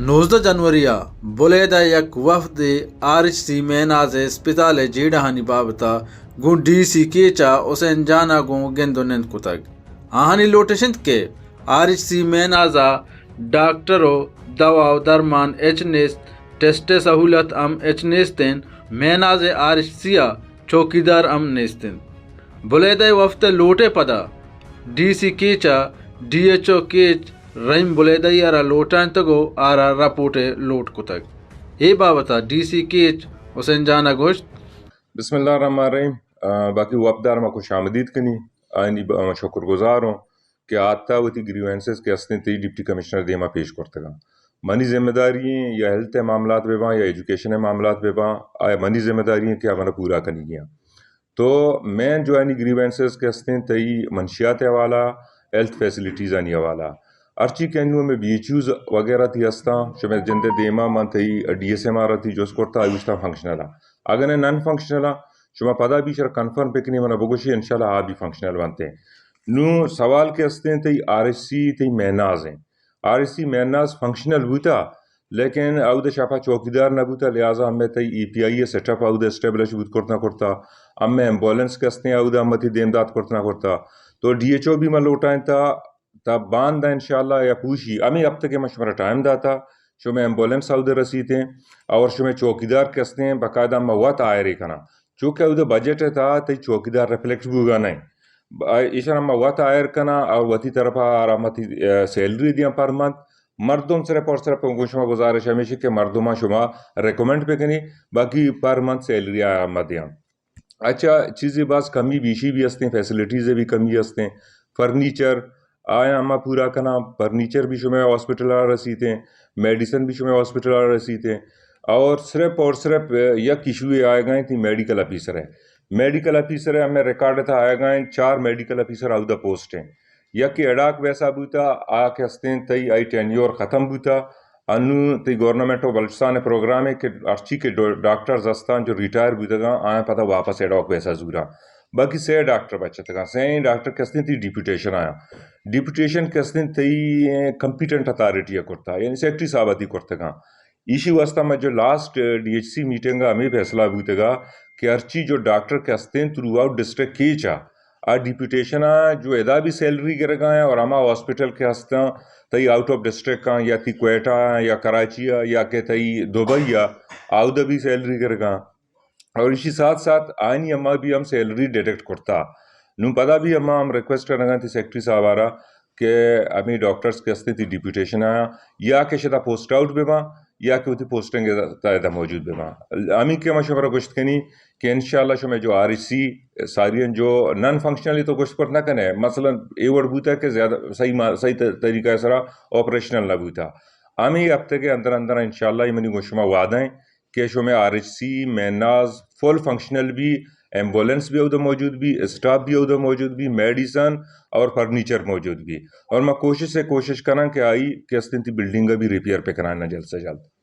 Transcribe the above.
نوزدہ جنوری ءَ بلیدہ ءِ یک وفدے آر ایچ سی میناز ءِ اسپتال ءِ جیڑہانی بابت ءَ گوں ڈی سی کیچ ءَ حسین جان ءَ گوں گند ءُ نند کتگ۔ آہانی لوٹش انت کہ آر ایچ سی میناز ءَ ڈاکٹر ءُ دوا ءُ درمان ہچ نیست، ٹیسٹ ءِ سہولت ہم ہچ نیست انت، میناز ءِ آر ایچ سی ءَ چوکیدار ہم نیست انت۔ بلیدہ ءِ وفد ءِ لوٹ ءِ پدا ڈی سی کیچ ءَ ڈی ایچ او کیچ رحیم بلیدہ ءَ را لوٹائینتگ ءُ آ را رپورٹ ءِ لوٹ کتگ۔ اے بابت ءَ ڈی سی کیچ حسین جان ءَ گوشت۔ بسم اللہ الرحمن الرحیم۔ آ، باقی وفد ءَ را ما خوش آمدید کنی، آیانی ب-، ما شکر گزار اوں کہ آ تہ وتی گریونسز کہ ہستیں تئی ڈپٹی کمشنر ءِ دیما پیش کرتگاں۔ منی ذمہ داری ایں یا ہیلتھ ءِ معاملات بہ باں یا ایجوکیشن ءِ معاملات بہ باں، آ منی ذمہ داری ایں کہ آ منا پورا کنگی ایں۔ تو مین جو آنی گریونسز کہ ہستیں تئی منشیات ءِ حوالہ، ہیلتھ فیسلٹیز آنی حوالہ، ہرچی کہ انو ہمیں بی ایچ یوز وغیرہ تئی ہستاں، شمے جند ءِ دیما من تئی ڈی ایس ایم آر ءَ تئی جست کرتا، آئی گوشتاں فنکشنل آں۔ اگن نان فنکشنل آں، شما پدا بھی شر کنفرم بکنی، منا بگوشی، انشاءاللہ آ بھی فنکشنل بنتے۔ نو سوال کہ ہستیں تئی آر ایچ سی، تئی میناز ایں۔ آر ایچ سی میناز فنکشنل بوتا، لیکن اود شپا چوکیدار نہ بوتا، لہذا ہمیں تئی ای پی آئی ءِ سیٹ اپ اود اسٹیبلش بوت کرت نہ کرتا، ہمیں ایمبولینس کہ ہستیں اود ہم تئی دیم دات کرت نہ کرتا۔ تو ڈی ایچ او بھی من لوٹائیں تا، تا باند انشاءاللہ یا پوشی، ہمیں ہفتے کہ من شمارا ٹائم داتا، شمیں ایمبولینس اود رسیتیں اور شمیں چوکیدار کہ ہستیں باقاعدہ ہم وت آئرے کنا۔ چونکہ اود بجٹ ءِ تہا تئی چوکیدار ریفلیکٹ بوگا نہ انت۔ ب-، ایشان ہم وت ہائر کناں اور وتی طرفا آرا ہم وتی، اے، سیلری دیاں پر منتھ۔ مردم صرف اور صرف گوں شما گزارش ہمیش کہ مردماں شما ریکمنڈ بکنی، باقی پر منتھ سیلری آرا ہم دیاں۔ اچھا، چیزی باز کمی بیشی بھی ہستیں، فیسلٹیز بھی کمی ہستیں، فرنیچر، آیاں ہما پورا کناں، فرنیچر بھی شمئے ہاسپٹل ءَ رسیتیں، میڈیسن بھی شمئے ہاسپٹل ءَ رسیتیں، اور صرف اور صرف یک ایشو آئیگا انت تئی میڈیکل آفیسر ءِ۔ میڈیکل آفیسر ءِ ہمیں ریکارڈ ءِ تہا آئیگا انت، چار میڈیکل آفیسر اودا پوسٹ ہیں۔ یک ایڈاک بیسا بوتا، آ کہ ہستیں تئی آئی ٹینیور ختم بوتا، انو تئی گورنمنٹ آف بلوچستان ءِ پروگرام ہے کہ ہرچی کہ ڈو-، ڈاکٹرز ہستاں جو ریٹائر بوتگاں، آیاں پدا واپس ایڈاک بیسا زوراں۔ باقی سے ڈاکٹر بچتگاں، سے ڈاکٹر کہ ہستیں تئی ڈیپوٹیشن آیاں۔ ڈیپوٹیشن کہ ہستیں تئی، اے، کمپیٹنٹ اتھارٹی ءَ کرتا، یعنی سیکرٹری صاحب ءَ تئی کرتگاں۔ ایشی واسطہ میں جو last D H C meeting ءَ ہمیں فیصلہ بوتگا کہ ہرچی جو ڈاکٹر کہ ہستیں تھرو آؤٹ ڈسٹرکٹ کیچ ءَ، آ ڈیپوٹیشن ءَ جو ادا بھی سیلری گرگا ہیں اور ہما ہاسپٹل کہ ہستاں تئی آؤٹ آف ڈسٹرکٹ آں یا تئی کوئٹہ آں یا کراچی ءَ یا کہ تئی دبئی ءَ، آودا بھی سیلری گرگا۔ اور اسی ساتھ ساتھ آئینی ہما بھی ہم سیلری ڈیڈکٹ کرتا۔ نوں پدا بھی ہما ہم ریکویسٹ کرگا تئی سیکرٹری صاحب آرا کہ ہمیں ڈاکٹرز کہ ہستیں تئی ڈیپوٹیشن آیاں یا کہ شدا پوسٹ آؤٹ بہ باں یا کہ وتی پوسٹنگ تہا موجود بہ باں۔ ہمیں کہ ما شمارا گوشت کنی کہ انشاءاللہ شمئے جو آر ایچ سی ساری جو نان فنکشنلی تو گوشت کرت نہ کنے، مثلاً اے وڑ بوتا کہ زیادہ صحیح ما-، صحیح ط-، طریقہ سرا آپریشنل نہ بوتا۔ ہمیں ہفتے کے اندر اندر انشاءاللہ یہ منی گوشما وعدہ ہیں کہ شمئے آر ایچ سی میناز فل فنکشنل بھی، ایمبولینس بھی اودا موجود بھی، اسٹاف بھی اودا موجود بھی، میڈیسن اور فرنیچر موجود بھی۔ اور ما کوشش سے کوشش کراں کہ آئی کہ استیں تئی بلڈنگ بھی ریپیئر پہ کرانا جلد سے جلد۔